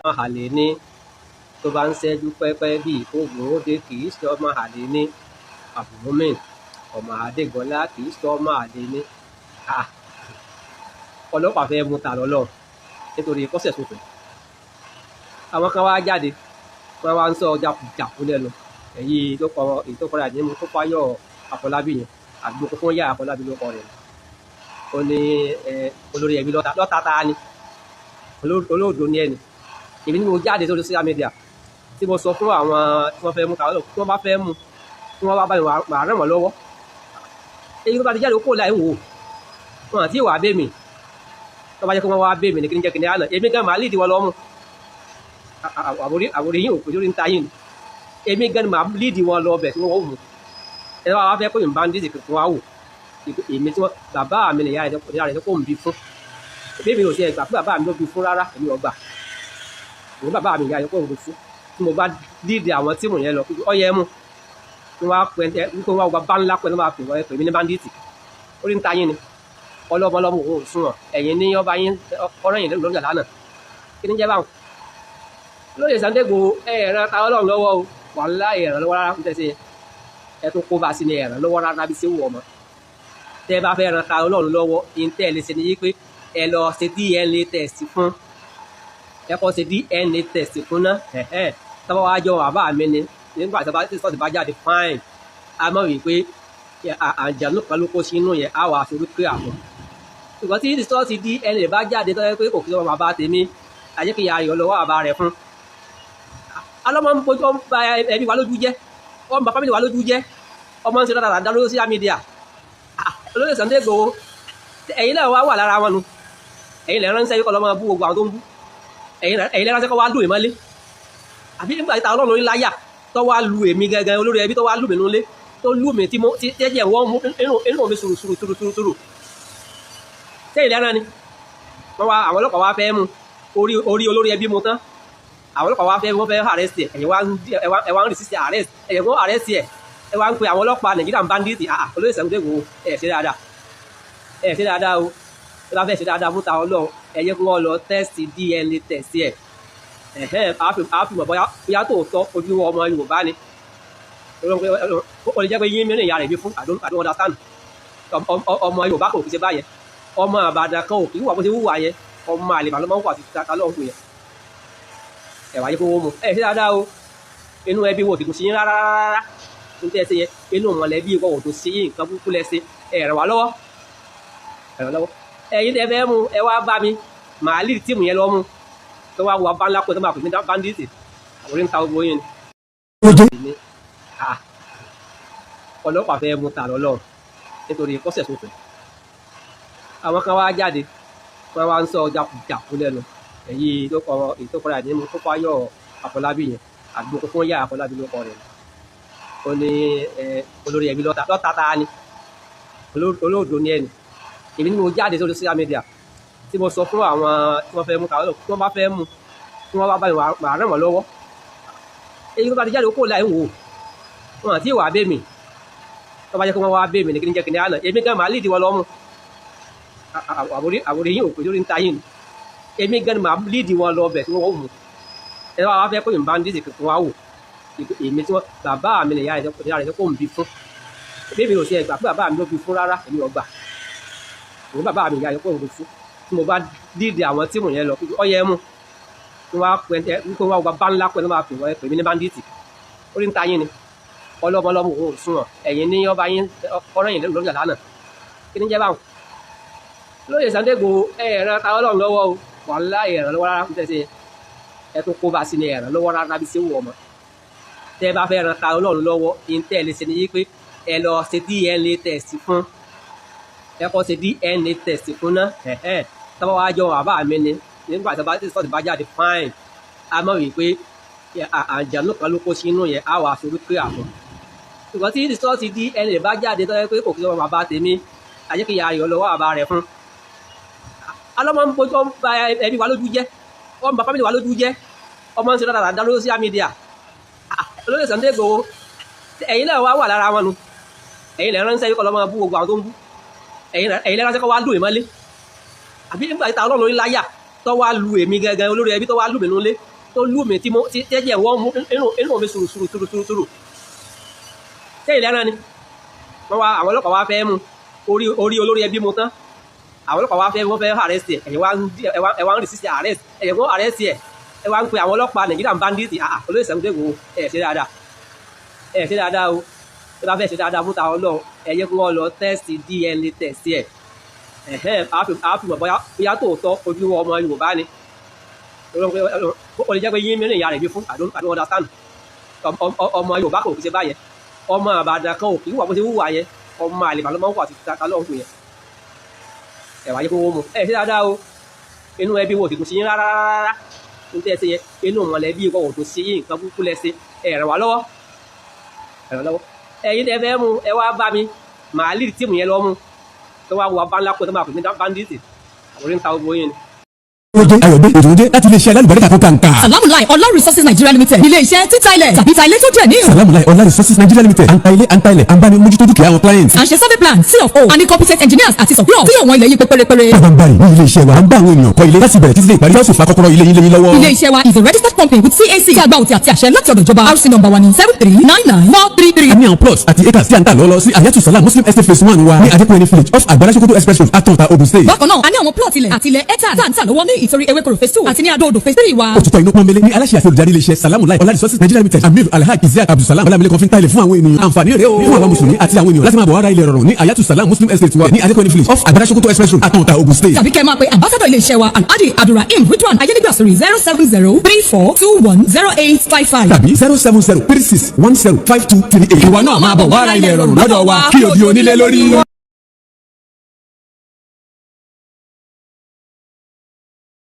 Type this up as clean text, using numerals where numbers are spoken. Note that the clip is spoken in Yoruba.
Àlè ní tó bá ń ṣẹ́jú pẹ́pẹ́ bíi oògùn òde, kì í ṣe ọmọ àlè ní Abdulmumin ọmọ Adégbọlá, kì í ṣe ọmọ àlè ní. Ọlọ́pàá fẹ́ mú ta lọ́lọ́ nítorí kọ́sẹ̀ sófin. Àwọn kan wá jáde, wọ́n wá ń sọ jàkújàkú lẹ́nu. Èyí tó kọ èyí tó kọ́ra ní mú tó fáyọ̀ Àfọlábí yẹn, àgbòkò fún yá Àfọlábí ló kọ rẹ̀. Ó ní olórí ẹbí lọ́ta lọ́ta ta ni olóòdó ní ẹni. Èmi ni mo jáde sórí social media tí mo sọ fún àwọn tí wọ́n fẹ́ mú kàwé, tí wọ́n bá fẹ́ mú, tí wọ́n bá bá mi wà ràn wọ́n lọ́wọ́. Èyí tó bá ti jáde kó láì wò wọn àti ìwà abẹ́ mi, tó bá jẹ́ kí wọ́n wá abẹ́ mi ní kí ní jẹ́ kí ní àná, èmi gan màá lè di wọn lọ́mú. Àwòrí yìí ò pé lórí ń ta yìí ni èmi gan màá lídìí wọn lọ ọbẹ̀ tí wọ́n mú. Ẹ wá fẹ́ kó yìnbọn bandits kí wọ́n á wò èmi tí wọ́n bàbá mi nìyá rẹ̀ tó kó ń bí fún. Èmi ò sí ẹgbà fún bàbá mi ló bí fún rárá, èmi ò gbà. Òun bàbá mi ìyá rẹ̀ kó ń bí fún. Tí mo bá lídìí àwọn tíìmù yẹn lọ, ọyẹ mú kí wọ́n á pẹ́ kí wọ́n gba bá ńlá pẹ́ ló máa pè wọ́n pè mí ní bandits. Orí ń ta yín ni ọlọ́mọlọ́mọ òun ò sún wọn, ẹ̀yìn ní ọba yín ọ̀rọ̀ yìí lórí àlànà. Kí ni jẹ́ báwọn? Lóye Sunday Igboho, ẹ̀ẹ̀ràn ta Ọlọ́run lọ́wọ́ o, wàhálà ẹ̀ràn lọ́wọ́ rárá ń tẹ̀sí ẹ tó kó bá sí ni ẹ̀ràn lọ́wọ́ rárá bí ṣe wù ọmọ. Tẹ́ bá fẹ́ ran ta Ọlọ́run lọ́wọ́, ìyẹn tẹ́ ẹ lè ṣe ni yí pé ẹ lọ ṣe DNA test fún, ẹ kọ́ ṣe DNA test fún ná. Tọ́wọ́ wá jọ bàbá mi ni nígbà tí sọ́ọ̀tì bá jáde fine, a mọ̀ wípé àjànú kan ló kó sínú yẹn, á wà fi wípé àmọ́. Ṣùgbọ́n tí sọ́ọ̀tì DNA bá jáde tó yẹ pé kò kí ọmọ bàbá tèmi, àjẹkìyà ayọ̀ lọ́wọ́ bàbá rẹ̀ fún. Alọ́mọ ń bójú ń ba ẹbí wa lójú jẹ́, ó ń ba fámìlì wa lójú jẹ́, ọmọ ń ṣe dáadáa lórí social media. Olóyè Sunday Igboho, ẹ̀yin náà wá wà lára wọn nu. Ẹ̀yin lè ránṣẹ́ kọ́ lọ́mọ bú gbogbo àwọn tó ń bú. Ẹ̀yin lè ránṣẹ́ kọ́ wá lù mí mọ́lé. Àbí nígbà tí Ọlọ́run lórí láyà tó wá lu èmi gangan olórí ẹbí tó wá lù mí nulẹ̀, tó lù mí tí mo tí jẹ́jẹ́ wọ́n mú inú mi sùrù sùrù sùrù sùrù sùrù. Sẹ́yìn lẹ́ran ni wọ́n wá àwọn ọlọ́pàá wá fẹ́ mú orí olórí ẹbí mu tán. Àwọn ọlọ́pàá wá fẹ́, wọ́n fẹ́ arrest ẹ̀, ẹ̀yin wá ń resist arrest, ẹ̀yin wọ́n arrest ẹ̀, ẹ wá ń pe àwọn ọlọ́pàá Nàìjíríà bandits. Olóyè Sunday Igboho, ẹ̀ ṣe dáadáa, ẹ̀ ṣe dáadáa o. Ẹ bá fẹ́ ṣe dáadáa fún ta Ọlọ́run, ẹ yẹ kí wọ́n lọ test DNA test ẹ̀. Á fi mọ̀ bóyá tòótọ́ ojú ọmọ Yorùbá ni. Ó lè jẹ́ pé yín mìíràn ìyá rẹ̀ bí fún. I don't understand. Ọmọ Yorùbá kò fi ṣe báyẹn, ọmọ Àbàdàn kan ò kì í wà bó ṣe wúwà yẹn, ọmọ àlèbà ló máa ń wà sí ta lọ́hùn yẹn. Ẹ wáyé kó wọ́n mu, ẹ ṣe dáadáa o. Inú ẹbí wo kìkùn sí yín rárá rárá ní tẹ́ ẹ ṣe yẹn, inú mọ̀lẹ́bí wọ́n ò tó sí yín, nǹkan burúkú lẹ ṣe. Ẹ ràn wá lọ́wọ́, ẹ ràn lọ́wọ́. Ẹ̀yin tẹ́ fẹ́ mu, ẹ wá bá mi, màá lì tíìmù yẹn lọ́ mú tó wá wà bá ńlá pé tó máa pè mí bandits. Àwòrán ń ta gbogbo yín ni. Ọlọ́pàá fẹ́ mú ta lọ́lọ́ nítorí kọ́sẹ̀ sófin. Àwọn kan wá jáde, wọ́n wá ń sọ jàkújàkú lẹ́nu. Èyí tó kọ èyí tó kọ́ra ní mú tó fáyọ̀ Àfọlábí yẹn, àgbòkò fún yá Àfọlábí ló kọ rẹ̀. Ó ní olórí ẹbí lọ́ta lọ́ta ta ni olóòdó ní ẹni. Èmi ni mo jáde sórí social media tí mo sọ fún àwọn tí wọ́n fẹ́ mú kàwé, tí wọ́n bá fẹ́ mú, tí wọ́n bá bá mi wà ràn wọ́n lọ́wọ́. Èyí tó bá ti jáde kó láì wò wọn àti ìwà abẹ́ mi, tó bá jẹ́ kí wọ́n wá abẹ́ mi ní kí ní jẹ́ kí ní àná, èmi gan màá lídìí wọn lọ́mú. Àwòrí yìí ò pé lórí ń ta yín ni èmi gan màá lídìí wọn lọ ọbẹ̀ tí wọ́n mú. Ẹ wá fẹ́ kó yìnbọn bandits kí wọ́n á wò èmi tí wọ́n bàbá mi nìyá rẹ̀ tó kó ń bí fún. Èmi ò sí ẹgbà fún bàbá mi ló bí fún rárá, èmi ò gbà. Òun bàbá mi ìyá rẹ̀ kó ń bí fún. Tí mo bá lídìí àwọn tíìmù yẹn lọ, ọyẹ mú kí wọ́n á pẹ́ kí wọ́n gba bá ńlá pẹ́ ló máa pè wọ́n pè mí ní bandits. Orí ń ta yín ni ọlọ́mọlọ́mọ òun ò sún wọn, ẹ̀yin ní ọba yín ọ̀rọ̀ yìí lórí àlànà. Kí ni jẹ́ báwọn? Lóye Sunday Igboho, ẹ̀ẹ̀ràn ta Ọlọ́run lọ́wọ́ o, wàhálà ẹ̀ràn lọ́wọ́ rárá ń tẹ̀sí ẹ tó kó bá sí ni ẹ̀ràn lọ́wọ́ rárá bí ṣe wù ọmọ. Tẹ́ bá fẹ́ ran ta Ọlọ́run lọ́wọ́, ìyẹn tẹ́ ẹ lè ṣe ni yí pé ẹ lọ ṣe DNA test fún, ẹ kọ́ ṣe DNA test fún ná. Tọ́wọ́ wá jọ bàbá mi ni nígbà tí sọ́ọ̀tì bá jáde fine, a mọ̀ wípé àjànú kan ló kó sínú yẹn, á wà fi wípé àmọ́. Ṣùgbọ́n tí sọ́ọ̀tì DNA bá jáde tó yẹ pé kò kí ọmọ bàbá tèmi, àjẹkìyà ayọ̀ lọ́wọ́ bàbá rẹ̀ fún. Alọ́mọ ń bójú ń ba ẹbí wa lójú jẹ́, ó ń ba fámìlì wa lójú jẹ́, ọmọ ń ṣe dáadáa lórí social media. Olóyè Sunday Igboho, ẹ̀yin náà wá wà lára wọn nu. Ẹ̀yin lè ránṣẹ́ kọ́ lọ́mọ bú gbogbo àwọn tó ń bú. Ẹ̀yin lè ránṣẹ́ kọ́ wá lù mí mọ́lé. Àbí nígbà tí Ọlọ́run lórí láyà tó wá lu èmi gangan olórí ẹbí tó wá lù mí nulẹ̀, Tó lù mí tí mo tí jẹ́jẹ́ wọ́n mú inú mi sùrù sùrù sùrù sùrù sùrù. Ṣé ìlẹ́ran ni wọ́n wá? Àwọn ọlọ́pàá wá fẹ́ mú orí olórí ẹbí mu tán. Àwọn ọlọ́pàá wá fẹ́, wọ́n fẹ́ arrest ẹ̀. Ẹ̀yin wá ń resist arrest. Ẹ̀yẹ̀ wọ́n arrest ẹ̀, ẹ wá ń pe àwọn ọlọ́pàá Nàìjíríà bandit. Àà, olóyè Sunday Igboho, ẹ̀ ṣe dáadáa, ẹ̀ ṣe dáadáa o. Ẹ bá fẹ́ ṣe dáadáa fún ta Ọlọ́run, ẹ yẹ kí wọ́n lọ test, DNA test ẹ̀. Ẹ̀hẹ́n, àá fi mọ̀ bóyá tòótọ́ ojú ọmọ Yorùbá ni. Ó lè jẹ́ pé yín mìíràn ìyá rẹ̀ bí fún. I don't understand. Ọmọ Yorùbá kò fi ṣe báyẹn. Ọmọ Àbàdàn kan ò kì í wà bó ṣe wúwà yẹn. Ọmọ àlèbà ló máa ń wà tí ta lọ́hùn yẹn. Ẹ wáyé kó wọ́n mu. Ẹ ṣe dáadáa o. Inú ẹbí wo ò sì dùn sí yín rárá rárá. Ní tẹ́ ẹ ṣe yẹn, inú mọ̀lẹ́bí wọn ò dùn sí yín. Nǹkan kúkú lẹ ṣe. Ẹ ràn wá lọ́wọ́, ẹ ràn lọ́wọ́. Ẹ̀yin tẹ́ fẹ́ mú, ẹ wá bá mi, màá lead team yẹn lọ mú. Tó wá wọ abánlá kó tó máa pè ní bandit, àwòrán ń ta gbogbo yín ni. Oje Ayọ̀dé ètò láti iléeṣẹ́ alálùbáríkà tó kàǹkà. Salamulai Ọlá Resources Nigeria Limited, ilé iṣẹ́ títa ilẹ̀ tàbí ta ilé tó jẹ́ ní. Salamulai Ọlá Resources Nigeria Limited, à ń ta ilé, à ń ta ilẹ̀, à ń bá ní mójútó dúkìá àwọn client. À ń ṣe survey plan, C of O, and competent engineers àti surveyor tí yóò wọ́n ilẹ̀ yìí pé pérépéré. Pàbàmbarì ní ilé iṣẹ́ wa, à ń bá àwọn ènìyàn kọ́ ilé láti bẹ̀rẹ̀ títí dé ìparí, láti fa kọ́kọ́rọ́ ilé yín lé yín lọ́wọ́. Ilé iṣẹ́ wa is a registered company with CAC tí a gba òtí àti àṣẹ láti ọ̀dọ̀ ìjọba. RC number wa ni 7399433. A ní àwọn plots àti acres tí a ń tà lọ́lọ́ sí Ayatu Salam Muslim Estate Phase 1 wa ní Adékùnrin Village, off Agbala Sokoto Express Road, Atọ́ta, Ogun State. Bákan náà, a ní àwọn plot ilẹ̀ àti ilẹ̀ hectare tá à ń tà lọ́wọ́ ní ìtorí Ewékòró Phase 2 àti ní Adó Odò Phase 3 wa. Òtítọ́ inú pọ́nbélé ní aláṣẹ àti olùdarí iléeṣẹ́ Salamu Lai Ọlá Resources Nigeria Limited, Amir Alhaji Isiaq Abdulsalam Ọlámilékan, fi ń ta ilẹ̀ fún àwọn ènìyàn. Àǹfààní rẹ̀ o fún àwọn mùsùlùmí àti àwọn ènìyàn láti máa bọ̀ wá ra ilẹ̀ rọrùn ní Ayatu Salam Muslim Estate wa ní Adékùnrin Village, off Agbala Sokoto Express Road, Atọ́ta, Ogun State. Tàbí kẹ́ ẹ máa pe ambassador ilé iṣẹ́ wa, Alhaji Abdulrahim Ridwan Ayélujára, sórí 07034210855. Tàbí 07036105238. Ìwọ náà máa bọ̀ wá ra ilẹ̀ rọrùn lọ́dọ̀ wa kí o di onílé lórí.